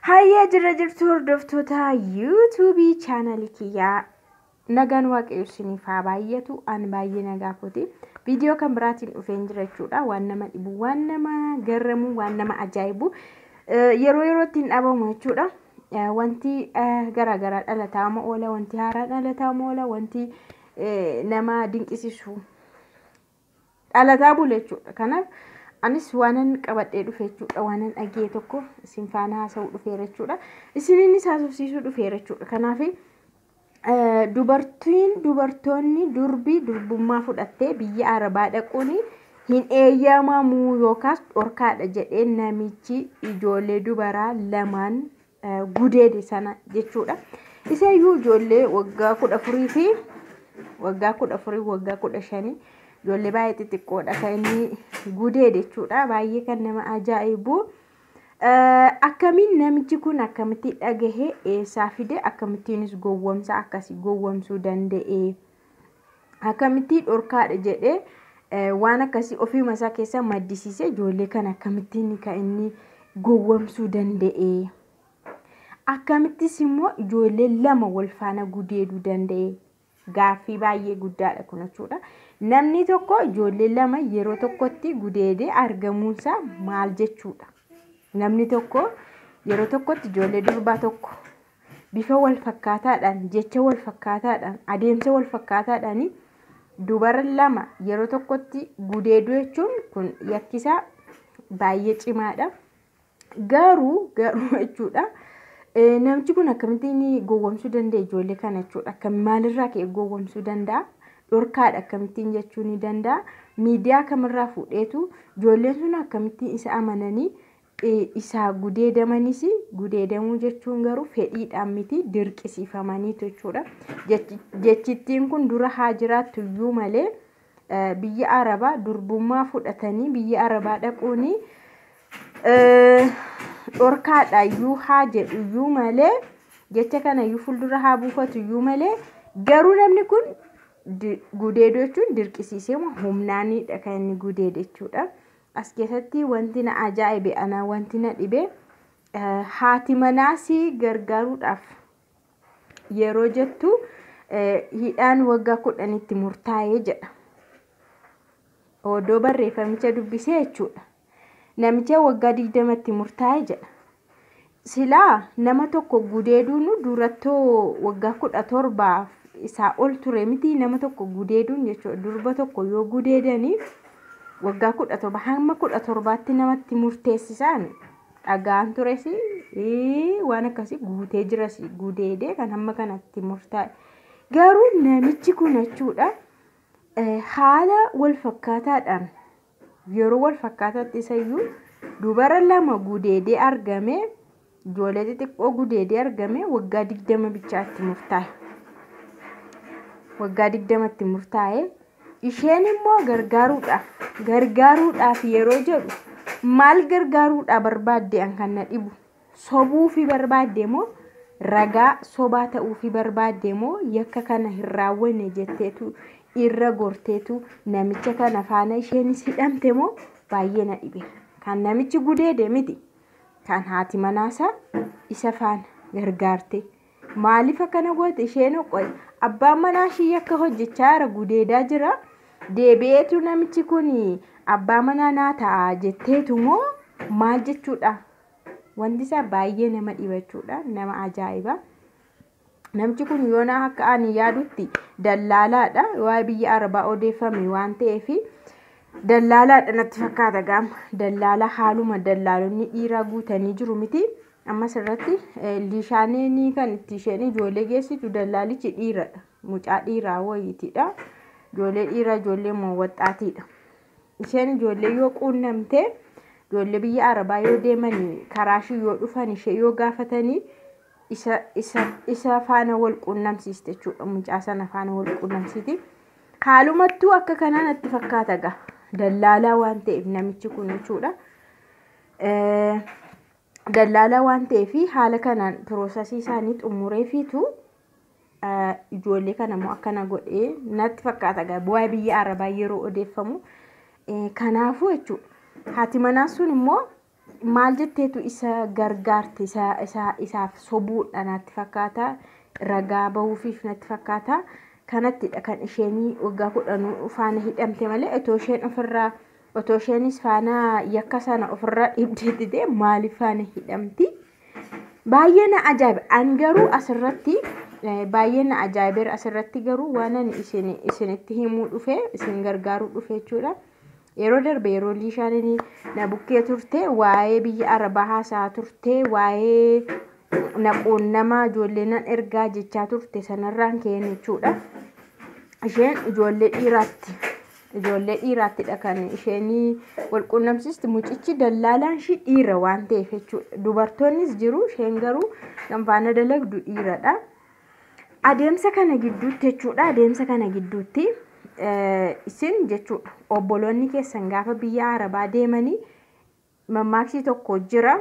Hayyaa jirra jirtu hordoftoota yuutuubii chaanalii kiyyaa, nagaan waaqayyo isiniif haa baay'atu. An baay'ee nagaa kooti. Viidiyoo kan biraatiin dhufeen jira jechuudha. Waan nama dhibu, waan nama garramu, waan nama ajaa'ibu yeroo yerootti hin dhabamu jechuudha. Wanti garaagaraa dhalataama oola, wanti haaraan dhalataama oola, wanti nama dinqisiisu dhalataa bula jechuudha. Kanaaf anis waanan qabadhee dhufe jechuudha. Waanan dhagee tokko isin faana haasa'uu dhufeera jechuudha. Isiniinis haasofsiisuu dhufeera jechuudha. Kanaaf dubartiin, dubartoonni durbi durbummaa fudhattee biyya Arabaa dhaquun hin eeyyamamuu yookaas dhorkaadha jedhee namichi ijoollee dubaraa lamaan gudeede sana jechuudha. Isayyuu ijoollee waggaa 14 fi waggaa 14, waggaa 15, ijoollee baay'ee xixiqqoodha kan inni gudeede jechuudha. Baay'ee kan nama ajaa'ibu. Akkamiin namichi kun akkamitti dhagahee, eessaa fide, akkamittiinis gowwomsa akkasii gowwomsuu danda'e, akkamitti dhorkaadha jedhee waan akkasii ofiima isaa keessa maddisiisee ijoollee kana akkamittiin kan inni gowwomsuu danda'e, akkamittis immoo ijoollee lama wal faana gudeeduu danda'e? Gaaffii baay'ee guddaadha kun jechuudha. Namni tokko ijoollee lama yeroo tokkotti gudeedee argamuunsaa maal jechuudha? Namni tokko yeroo tokkotti ijoollee durbaa tokko bifa wal fakkaataadhaan, jecha wal fakkaataadhaan, adeemsa wal fakkaataadhaan dubara lama yeroo tokkotti gudeeduu jechuun kun yakkisaa baay'ee cimaadha. Garuu jechuudha. Namichi kun akkamittiin gowwomsuu danda'a ijoollee kana jechuudha? Akkam maalirraa ka'e gowwomsuu danda'a? Dhorkaadha akkamittiin jechuu ni danda'a? Miidiyaa kamirraa fuudheetu ijoolleen sun akkamittiin isa amananii isaa gudeedamanis? Gudeedamuu jechuun garuu fedhiidhaan miti, dirqisiifamaniitu jechuudha. Jechittiin kun dura haa jiraattu iyyuu malee, biyya Arabaa durbummaa fudhatanii biyya Arabaa dhaquuni dhorkaadha iyyuu haa jedhu iyyuu malee, jecha kana iyyuu fuuldura haa buufatu iyyuu malee, garuu namni kun gudeeduu jechuun dirqisiisee humnaanidha kan inni gudeede jechuudha. As keessatti wanti na ajaa'ibe, ana wanti na dhibe, haati manaasii gargaaruudhaaf yeroo jettu hidhaan waggaa 10tti murtaa'ee jedha. Odoo barreeffamicha dubbisee jechuudha. Namicha waggaa 20tti murtaa'ee jedha. Silaa nama tokko gudeeduun durattoo waggaa 17 isaa ol ture miti nama tokko gudeeduun jechuudha. Durba tokko yoo gudeedanii waggaa 17 hamma 17tti namatti murteessisaan dhagaan tures, waan akkasii guutee jiras gudeedee kan hamma kanatti murtaa'e. Garuu namichi kun jechuudha, haala wal fakkaataadhaan yeroo wal fakkaataatti isayyuu dubara lama gudeedee argame, ijoollee xixiqqoo gudeedee argame, waggaa 20 bichaatti murtaa'e. Waggaa 20tti murtaa'e. Isheen immoo gargaaruudhaaf yeroo jedhu maal gargaaruudhaaf barbaadde? An kan na dhibu, sobuufi barbaadde moo, ragaa sobaa ta'uufi barbaadde moo, yakka kana hin raawwanne jetteetu irra gorteetu namicha kana faana isheenis hidhamte moo? Baay'ee na dhibe. Kan namichi gudeede miti. Kan haati manaasaa isa faana gargaarte. Maaliif akkana goote isheen? Qoy, abbaan manaa ishii yakka hojjechaa jira, gudeedaa jira. Deebi'eetu namichi kun abbaa manaa naa ta'a jetteetu moo maal jechuudha? Wanti isaa baay'ee nama dhiba jechuudha. Nama ajaa'iba. Namichi kun yoona akka ani yaadutti dallaalaadha. Waa'ee biyya Arabaa odeeffame waan ta'eef dallaalaadha natti fakkaata gaama. Dallaala haaluma dallaalonni dhiiraa guutanii jiru miti. Ammas irratti lishaaneen kan itti isheen ijoollee geessitu dallaalichi dhiiradha. Mucaa dhiiraa wayiitidha. Ijoollee dhiiraa, ijoollee immoo waxxaatiidha. Isheen ijoollee yoo quunnamte, ijoollee biyya Arabaa yoo deeman, karaa ishii yoo dhufan, ishee yoo gaafatanii, isa faana wal quunnamsiiste jechuudha. Mucaa sana faana wal quunnamsiiti. Haalumattuu akka kanaa natti fakkaata gaa. Dallaalaa waan ta'eef namichi kun jechuudha. Dallaalaa waan ta'eef haala kanaan piroosasii isaanii xumureefiitu ijoollee kana immoo akkana godhee natti fakkaata gaa, bu'aa biyya Arabaa yeroo odeeffamu. Kanaafuu jechuudha. Haati manaa sun immoo Maal jetteetu isa gargaarte? Isaaf sobuudha natti fakkaata, ragaa bahuufiif natti fakkaata. Kanattidha kan isheen waggaa 10 faana hidhamte malee, otoo isheen ofirraa, otoo isheenis faana yakka sana ofirraa dhiibdeetti ta'e maaliif faana hidhamti? Baay'ee na ajaa'iba. An garuu asirratti baay'ee na ajaa'ibeera. Asirratti garuu waan ani isinitti himuu dhufe, isin gargaaruu dhufe jechuudha. Yeroo darbe yeroo Liishaan na bukkee turte, waa'ee biyya Arabaa haasa'aa turte, waa'ee naquunnama ijoollee nan ergaa jechaa turte sanarraan ka'een jechuudha. Isheen ijoollee dhiiraatti. Ijoollee dhiiraattidha kan isheen wal quunnamsiisti. Mucichi dallaalaan ishii dhiira waan ta'eef jechuudha. Dubartoonnis jiru, isheen garuu kan faana dalagdu dhiiradha. Adeemsa kana gidduutti jechuudha. Adeemsa kana gidduutti isin jechuudha, obboloonni keessan gaafa biyya Arabaa deemanii, mammaaksi tokko jira.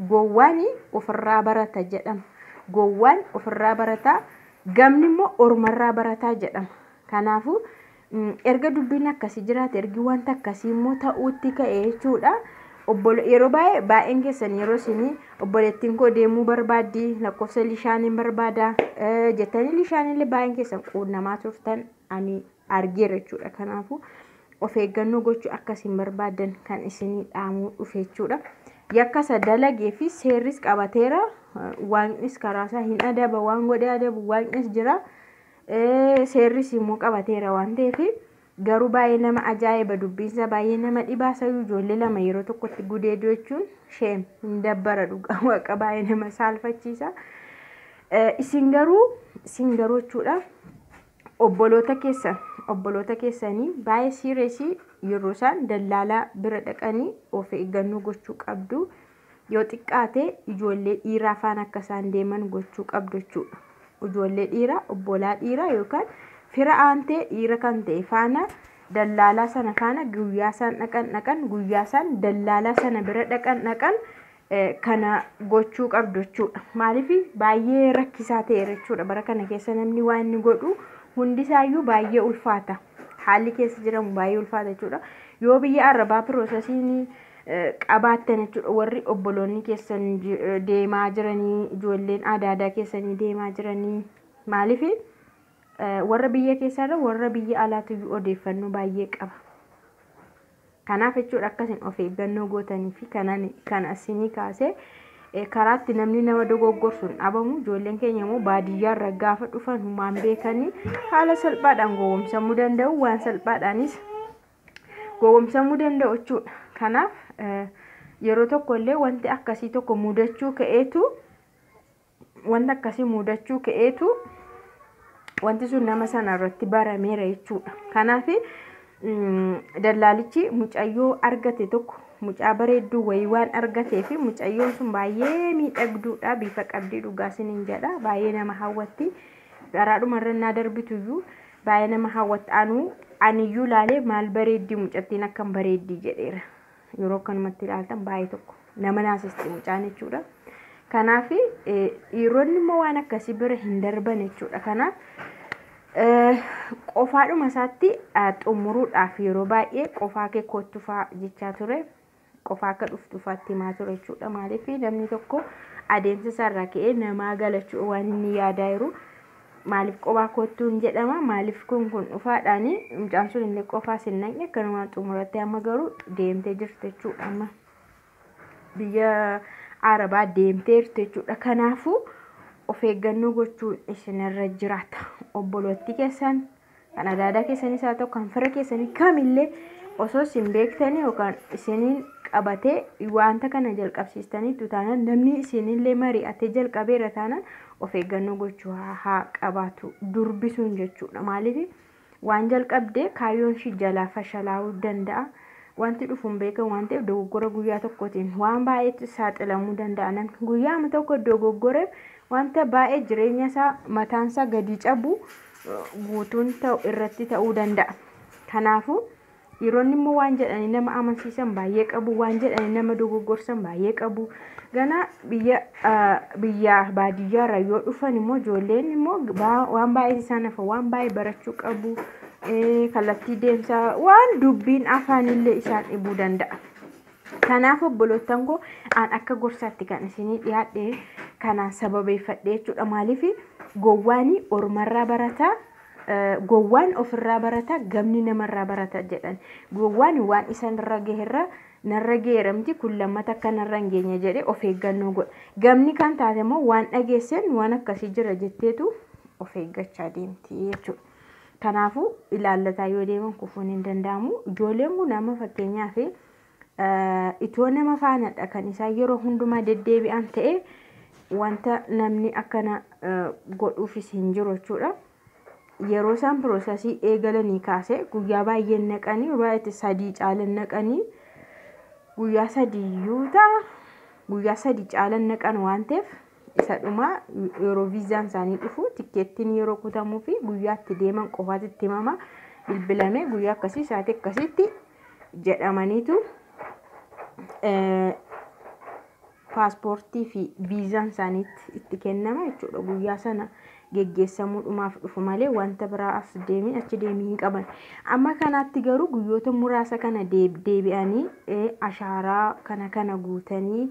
Gowwaan ofirraa barata jedhama. Gowwaan ofirraa barata, gamni immoo ormarraa barataa jedhama. Kanaafuu erga dubbiin akkasii jiraate, ergi wanta akkasii immoo ta'uutti ka'e jechuudha. Yeroo baay'ee baay'een keessan yeroo isin obboleettiin koo deemuu barbaaddi, lakkoofsa Lishaaniin barbaada jettanii Lishaanillee baay'een keessan quunnamaa turtan ani argeera jechuudha. Kanaafuu of eeggannoo gochuu akkasiin barbaadan kan isinii dhaamuu dhufe jechuudha. Yakka isa dalagee fi seerris qabateera. Waaqnis karaa isaa hin adaba, waan godhee adabu waaqnis jira. Seerris immoo qabateera waan ta'eef, garuu baay'ee nama ajaa'iba, dubbiinsa baay'ee nama dhibaa. Sayyuu ijoollee lama yeroo tokkotti gudeedu jechuun shame, hin dabbara, dhugaa waaqa baay'ee nama saalfachiisa. Isin garuu jechuudha, obboloota keessanii baay'ee serious yeroo isaan dallaalaa bira dhaqanii of eeggannoo gochuu qabdu. Yoo xiqqaate ijoollee dhiiraa faana akka isaan deeman gochuu qabdu jechuudha. Ijoollee dhiiraa, obbolaa dhiiraa yookaan fira aantee dhiira kan ta'e faana dallaalaa sana faana guyyaa isaan dhaqan dhaqan, guyyaa isaan dallaalaa sana bira dhaqan dhaqan kana gochuu qabdu jechuudha. Maaliif baay'ee rakkisaa ta'eera jechuudha. Bara kana keessa namni waan inni godhu hundisaayyuu baay'ee ulfaata. Haalli keessa jiramu baay'ee ulfaata jechuudha. Yoo biyya Arabaa processiin qabaattan jechuudha, warri obboloonni keessan deemaa jiranii, ijoolleen aadaa keessanii deemaa jiranii, maaliif warra biyya keessaarra warra biyya alaatu odeeffannoo baay'ee qaba. Kanaaf jechuudha akkasin of eeggannoo gootanii fi kan asinii kaasee karaatti namni nama dogoggorsu hin dhabamu. Ijoolleen keenya immoo baadiyyaarra gaafa dhufan humaan beekanii haala salphaadhaan gowwoomsamuu danda'u, waan salphaadhaanis gowwoomsamuu danda'u jechuudha. Kanaaf yeroo tokko illee wanti akkasii tokko mudachuu ka'eetu, wanti akkasii mudachuu ka'eetu, wanti sun nama sana irratti barameera jechuudha. Kanaaf dallaalichi mucayyoo argate tokko, mucaa bareedduu wayii waan argatee fi mucayyoon sun baay'ee miidhagduudha, bifa qabdii, dhugaa siniin jedha, baay'ee nama hawwatti. Garaadhuma irra naa darbituyyuu baay'ee nama hawwatti. Anuu aniyyuu laalee maal bareeddii mucattiin, akkam bareeddii jedheera. Yeroo akkanumatti ilaaltan baay'ee tokko nama naasisti mucaan jechuudha. Kanaaf dhiironni immoo waan akkasii bira hin darban jechuudha. Kanaaf qofaadhuma isaatti xumuruudhaaf yeroo baay'ee qofaa kee kottu fa'aa jechaa ture. Qofaa akka dhuftu fa'aatti himaa ture jechuudha. Maaliif namni tokko adeemsa isaarraa ka'ee namaa galachuu waan inni yaadaa jiru. Maaliif qofaa kottuun jedhama? Maaliif kun dhufaadhaani mucaan sun illee qofaa sin naqne, akkanumaan xumuratte. Amma garuu deemtee jirti jechuudha. Amma biyya Arabaa deemteerti jechuudha. Kanaafuu of eeggannoo gochuun isinirra jiraata. Obboloottii keessan, kan adaadaa keessanis haa ta'u kan fira keessanii kamillee, osoo isin beektanii yookaan isiniin qabatee wanta kana jalqabsiistaniitu taanaan, namni isinillee mari'atee jalqabeera taanaan, of eeggannoo gochuu haa qabaatu durbisuun jechuudha. Maaliif waan jalqabdee kaayyoon ishii jalaa fashalaa'uu danda'a. Wanti dhufu hin beekamu waan ta'eef, dogoggora guyyaa tokkootiin waan baay'eetti saaxilamuu danda'a. Namni guyyaa tokko dogoggoreef wanta baay'ee jireenya isaa mataan isaa gadi cabu guutuun ta'u irratti ta'uu danda'a. Kanaafuu dhiironni immoo waan jedhanii nama amansiisan baay'ee qabu, waan jedhanii nama dogoggorsan baay'ee qabu. Ganaa biyya baadiyyaarra yoo dhufan immoo ijoolleen immoo waan baay'ee isaan hafa, waan baay'ee barachuu qabu. Kallattii deemsaa waan dubbiin afaanillee isaan dhibuu danda'a. Kanaaf obboloottan koo, an akka gorsaatti kan isinii dhiyaadhe kanaan sababeeffadhe jechuudha. Maaliif gowwaan ormarraa barataa, gowwaan ofirraa barata, gamni namarraa barata jedhan. Gowwaan waan isanirra gaherra narra geeramti kun lammata akka narra hin geenye jedhee of eeggannoo godha. Gamni kan taate immoo waan dhageesseen waan akkasii jira jetteetu of eeggachaa deemti jechuudha. Kanaafuu ilaallataa yoo deeman kufuun hin danda'amu. Ijoolleen kun amma fakkeenyaaf itoo nama faanadha kan isaan yeroo hundumaa deddeebi'an ta'e, wanta namni akkana godhuufis hin jiru jechuudha. Yeroo isaan processii eegalanii kaasee guyyaa baay'een naqanii, baay'ee 3 caalan naqanii, guyyaa 3 iyyuu ta'a, guyyaa 3 caalan naqan waan ta'eef, isa dhumaa yeroo viizaan isaanii dhufu, tikkeettiin yeroo kutamuu fi guyyaa itti deeman qofaatti itti himama. Bilbilamee guyyaa akkasii sa'aatii akkasitti jedhamaniitu paaspoortii fi viizaan isaaniitti itti kennama jechuudha. Guyyaa sana geggeessamuudhumaaf dhufu malee wanta biraa as deemee achi deemee hin qaban. Amma kanaatti garuu guyyoota muraasa kana deebi'anii ashaaraa kana kana guutanii,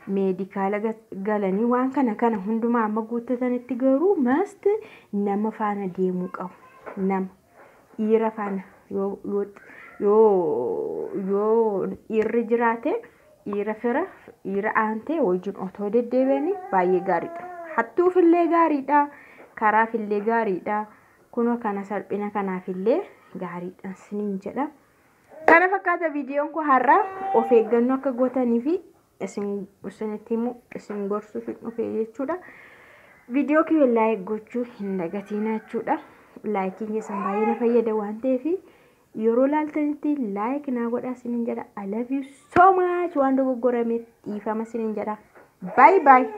medical galanii, waan kana kana hundumaa amma guuttatanitti garuu must nama faana deemuu qabu. Nama dhiira faana yoo dhiirri jiraate, dhiira fira, dhiira aantee wajjin otoo deddeebi'anii baay'ee gaariidha. Hattuufillee gaariidha. Karaafillee gaariidha. Kunoo kana salphina kanaafillee gaariidha isiniin jedha. Kana fakkaata viidiyoon kun har'a. Of eeggannoo akka gootanii fi isinitti himu, isin gorsuuf hin dhufe jechuudha. Viidiyoo kiyya like gochuu hin dagatinaa jechuudha. Likeiin keessan baay'ee na fayyada waan ta'eef, yeroo laaltanitti like naa godhaa isiniin jedha. I love you so much. Waan dogoggorameef dhiifama isiniin jedha. Bye bye.